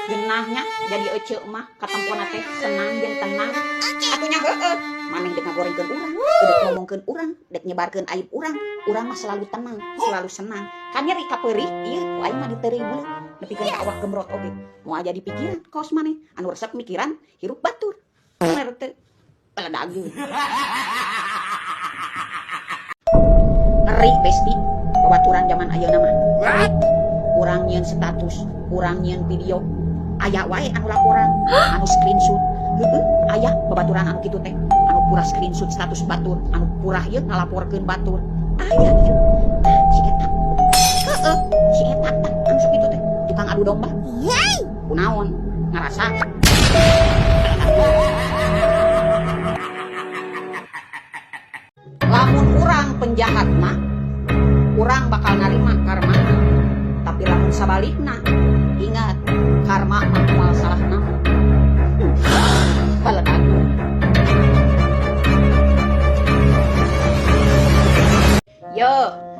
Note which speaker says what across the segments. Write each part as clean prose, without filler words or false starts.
Speaker 1: Genahnya jadi ece mah katempona teh senang jeung tenang. Atunya heueuh, maneh dek ngagorengkeun urang, dek ngomongkeun urang, dek nyebarkeun aib urang, urang mah selalu tenang, selalu senang. Kan nyeri kapeurih ieu ku aing mah diteureuy buleut. Nepikeun ka awak gemrot oge. Moal jadi pikiran kos maneh, anu resep mikiran hirup batur. Bener teu? Peledageun. Ngeri besti babaturan zaman ayeuna mah. Urang nyieun status, urang nyieun video, aya wae anu laporan, anu screenshot. Heueuh, aya babaturan anu kitu teh, anu pura screenshot status batur, anu pura ieu ngalaporkeun batur. Aya ieu. Tah si eta. Heueuh, si eta tah anu sok kitu teh, tukang adu domba. Kunaon ngarasa. Lamun urang penjahat mah, urang bakal narima karma. Tapi lamun sabalikna, ingat karma mah moal salah nama. Baledagu. Yo,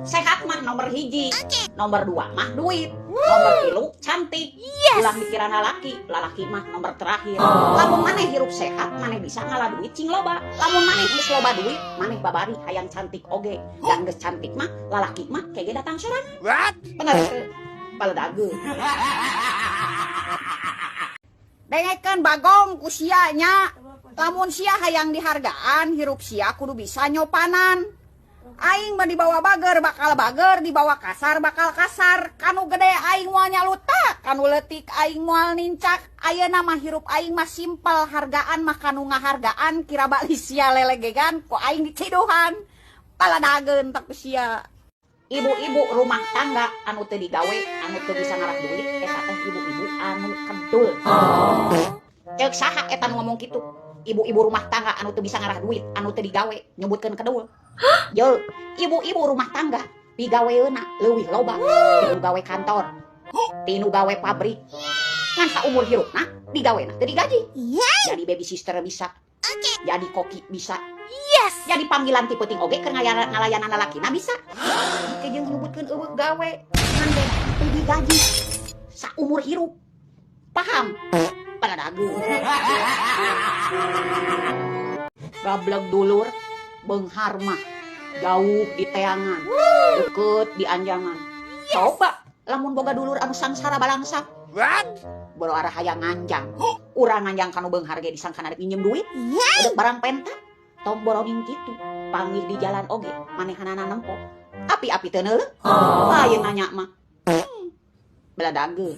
Speaker 1: sehat mah nomor hiji, nomor 2 mah duit, nomor 3 cantik. Ulah mikiran lalaki, lalaki mah nomor terakhir. Lamun maneh hirup sehat, maneh bisa ngalah duit cing loba. Lamun maneh geus loba duit, maneh babari hayang cantik oge. Dan geus cantik mah, lalaki mah kege datang sorangan. Bener teu? Baledageun. Dengekeun bagong ku sia nya. Lamun sia hayang dihargaan, hirup sia kudu bisa nyopanan. Aing mah dibawa bager bakal bager, dibawa kasar bakal kasar. Kanu gede aing moal nyalutak, kanu leutik aing moal nincak. Ayeuna mah hirup aing mah simpel, hargaan mah kanu ngahargaan, kira bali sia lelegegan ku aing diciduhan. Paladageun tak ku sia. Ibu-ibu rumah tangga anu teu digawe, anu teu bisa ngarah duit, eta teh ibu-ibu anu kedul. Ceuk saha eta nu ngomong kitu? Ibu-ibu rumah tangga anu teu bisa ngarah duit, anu teu digawe, nyebutkeun kedul. Ye, ibu-ibu rumah tangga pigaweuna leuwih loba tinu gawe kantor, tinu gawe pabrik. Ngan saumur hirupna digawena teu digaji. Jadi baby sister bisa, jadi koki bisa. Jadi panggilan ti peuting oge keur ngalayanan lalakina bisa. Ke jeung nyebutkeun eueuh gawe ngan teu digaji saumur hirup. Paham? Paladageun. Gableg dulur beunghar mah jauh di teangan, deket di anjangan. Coba lamun boga dulur anu sangsara balangsa. Boro arah hayang nganjang. Urang nganjang kanu beunghar ge disangkana rek minjem duit. Udah barang penta. Tong boroning kitu, panggih di jalan oge manehanana nempo. Api-api teu neuleuh. Lain nanya mah. Beladageun.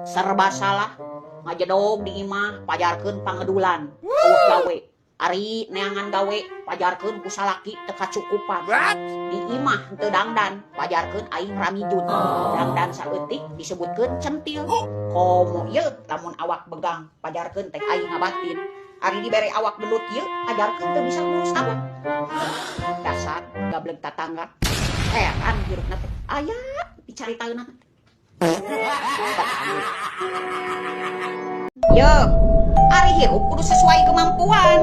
Speaker 1: Serba salah, ngajedog di imah pajarkeun pangedulan, eueuh gawe. Ari neangan gawe pajarkeun ku salaki teu kacukupan. Di imah teu dangdan pajarkeun aing ramijun. Dangdan saeutik disebutkeun centil. Komo ieu lamun awak begang pajarkeun teh aing ngabatin. Ari dibere awak gelut ieu pajarkeun teu bisa ngurus awak. Dasar gableg tatangga. Heran hirupna teh aya dicaritaeunna teh. Yo, ari hirup kudu sesuai kemampuan.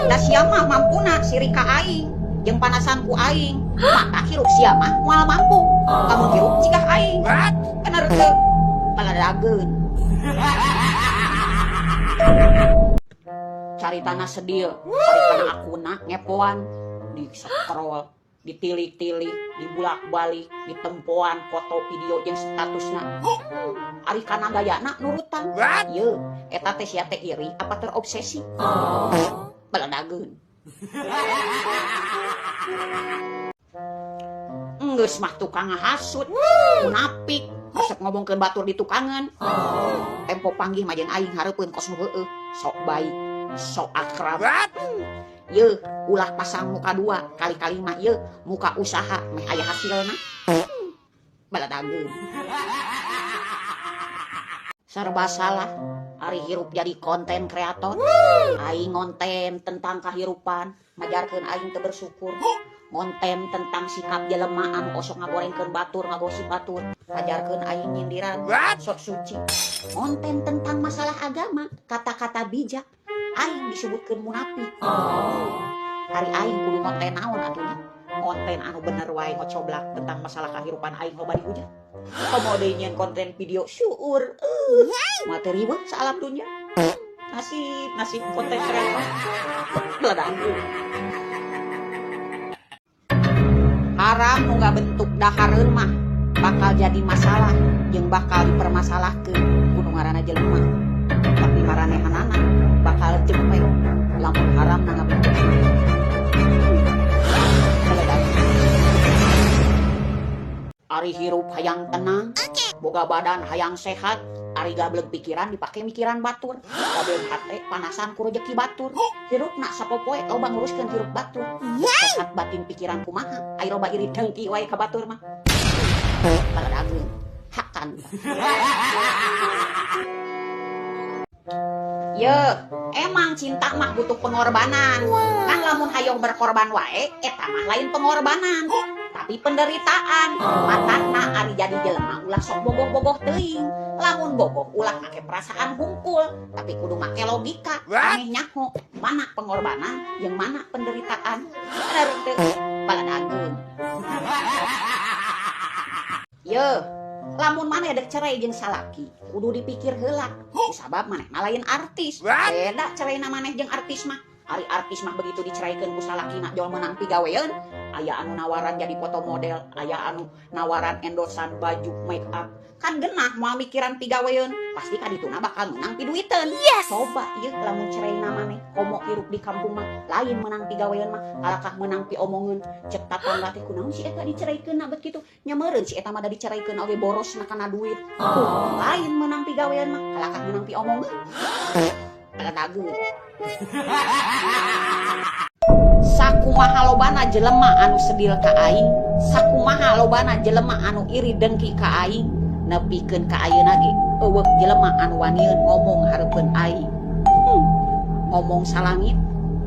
Speaker 1: Da sia mah mampuna sirik ka aing, jeung panasan ku aing. Maka hirup sia mah moal mampu. Lamun hirup cigah aing. Bener teu? Paladageun. Caritana sedil, caritana akuna ngepoan, di scroll, ditilik-tilik, dibulak-balik, ditempoan foto video jeung statusna. Ari kana gayana nurutan. Ye, eta teh sia teh iri apa terobsesi? Baladageun. Enggeus mah tukang ngahasut, munafik, resep ngomongkeun batur di tukangan. Tempo panggih mah jeung aing hareupeun kos nu heueuh, sok baik, sok akrab. Ye, ulah pasang muka dua, kali-kali mah ye muka usaha meh aya hasilna. Baladageun. Serba salah, ari hirup jadi konten kreator. Aing ngonten tentang kahirupan, majarkeun aing teu bersyukur. Ngonten tentang sikap jelema anu osok ngagorengkeun batur, ngagosip batur, ajarkeun aing nyindiran, sok suci. Ngonten tentang masalah agama, kata-kata bijak, aing disebutkeun munafik. Ari aing kudu ngonten naon atuh nya? Ngonten anu bener wae ngocoblak tentang masalah kahirupan aing loba dihujat. Komo deui nyieun konten video syuur. Materi riweuh saalam dunya. Nasib nasib konten kreator. Beledageun. Haram nu ngabentuk dahareun mah bakal jadi masalah jeung bakal dipermasalahkeun ku nu ngaranna jelema. Tapi maranehanana bakal jempe lamun haram na ngabentuk. Ari hirup hayang tenang, boga badan hayang sehat, ari gableg pikiran dipake mikiran batur, gableg hate panasan ku rejeki batur. Hirupna sapopoe loba nguruskeun hirup batur. Sehat batin pikiran kumaha, ari loba iri dengki wae ka batur mah. Baladageun, hakan. Yeuh, emang cinta mah butuh pengorbanan. Kan lamun hayoh berkorban wae, eta mah lain pengorbanan, tapi penderitaan. Matakna ari jadi jelema ulah sok bogoh-bogoh teuing. Lamun bogoh ulah make perasaan hungkul, tapi kudu make logika. Aneh nyaho, mana pengorbanan jeung mana penderitaan. Bener teu? Baladageun. Yeuh, lamun maneh dek cerai jeung salaki, kudu dipikir heula. Kusabab manehna lain artis. Beda ceraina maneh jeung artis mah. Ari artis mah begitu diceraikeun ku salakina jol meunang pigaweun, aya anu nawaran jadi foto model, aya anu nawaran endorsan baju, make up. Kan genah moal mikiran pigaweun, pasti kadituna bakal meunang piduiteun. Coba ieu lamun ceraina maneh komo hirup di kampung mah lain meunang pigaweun mah, kalakah meunang piomongeun. Cek tatangga teh kunaon si eta diceraikeun bet kitu. Nya meureun si eta mah da diceraikeun oge boros na kana duit. Tuh, lain meunang pigawean mah, kalakah meunang piomongeun. Baladageun. Sakumaha lobana jelema anu sedil ka aing, sakumaha lobana jelema anu iri dengki ka aing, nepikeun ka ayeuna ge eueuh jelema anu wanieun ngomong hareupeun aing. Ngomong salangit,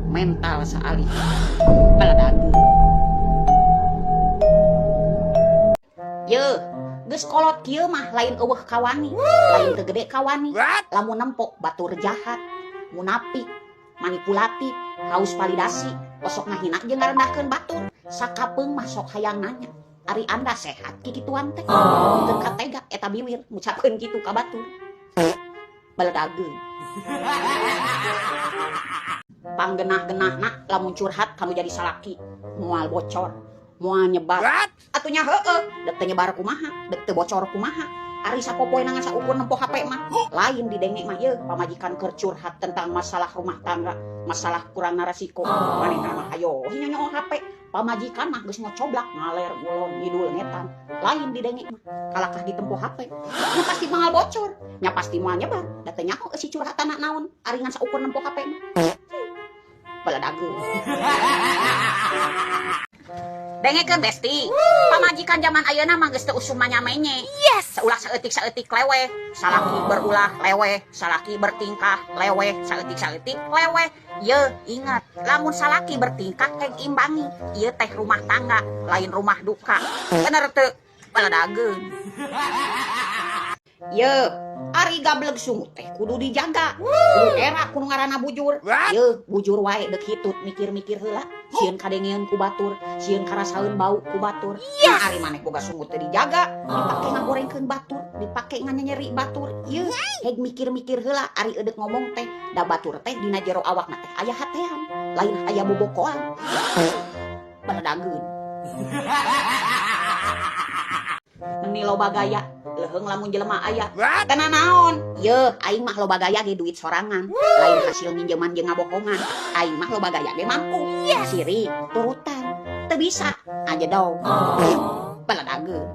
Speaker 1: mental saalih. Baladageun. Yeuh, geus kolot kieu mah lain eueuh kawani, lain teu gede kawani. Lamun nempo batur jahat, munafik, manipulatif, haus validasi, osok ngahina jeung ngarendahkeun batur. Sakapeung mah sok hayang nanya, ari anda sehat kikituan teh? Teu katega eta biwir ngucapkeun kitu ka batur. Beledageun. Panggenah-genahna lamun curhat kanu jadi salaki, moal bocor, moal nyebar. Atuh nya heueuh, dek teu nyebar kumaha, dek teu bocor kumaha. Ari sapopoe na ngan saukur nempo HP mah. Lain didenge mah yeuh pamajikan keur curhat tentang masalah rumah tangga, masalah kurang resiko. Manehna mah hayo nyonyoo HP. Pamajikan mah geus ngocoblak ngaler ngulon ngidul ngetan. Lain didenge mah kalakah ditempo HP. Nya pasti moal bocor, nya pasti moal nyebar. Da teu nyaho eusi curhatanna naon, ari ngan saukur nempo HP mah. Baladageun. Dengekeun besti, pamajikan zaman ayeuna mah geus teu usum manya-menye. Saulah saeutik-saeutik leweh, salaki berulah leweh, salaki bertingkah leweh, saeutik-saeutik leweh. Yeuh, ingat, lamun salaki bertingkah heg imbangi, ieu teh rumah tangga, lain rumah duka. Bener teu? Baladageun. Yeuh, ari gableg sungut teh kudu dijaga. Kudu era kudu ngaranna bujur. Yeuh, bujur wae deuk hitut mikir-mikir heula, sieun kadengeun ku batur, sieun karasaeun bau ku batur. Nah, ari maneh boga sungut teh dijaga, dipake ngagorengkeun batur, dipake nganyeri batur. Yeuh, heg mikir-mikir heula ari eudek ngomong teh, da batur teh dina jero awakna teh aya hatean, lain aya bobokoan. Baladageun. Meni loba gaya, leuheung lamun jelema aya. Teu naon? Yeuh, aing mah loba gaya ge duit sorangan, lain hasil minjeman jeung ngabohongan. Aing mah loba gaya ge mampu. Sirik, turutan. Teu bisa, aja dong. Baladageun.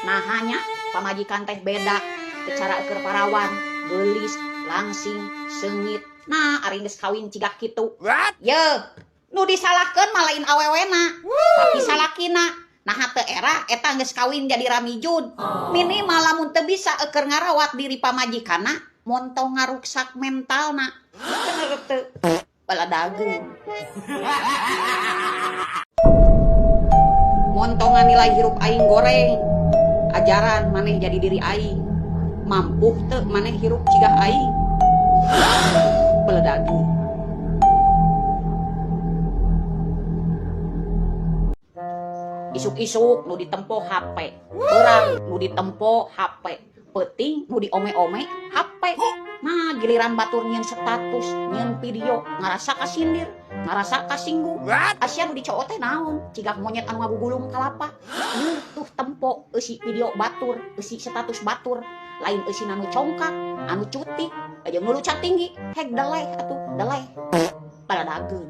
Speaker 1: Nah hanya pamajikan teh beda secara keur parawan, geulis, langsing, seungit. Nah, ari geus kawin cigah kitu. Yeuh, nu disalahkeun mah lain awewena, tapi salakina. Nah teu era eta geus kawin jadi ramijud. Minimal lamun teu bisa eukeur ngarawat diri pamajikanna, montong ngaruksak mentalna. Bener teu? Baladageun. Montongan nilai hirup aing goreng. Ajaran maneh jadi diri aing. Mampuh teu maneh hirup cigah aing. Beledageun. Isuk-isuk nu ditempo HP, beurang nu ditempo HP, peuting nu diome-ome HP. Nah, giliran batur nyieun status, nyieun video, ngarasa kasindir, ngarasa kasinggung. Asia nu dicoot teh naon? Cigak monyet anu ngagugulung kalapa. Yeuh tuh tempo eusi video batur, eusi status batur, lain eusi anu congkak, anu cutik, aja nu lucat tinggi, hek deleh atuh, deleh. Paladageun.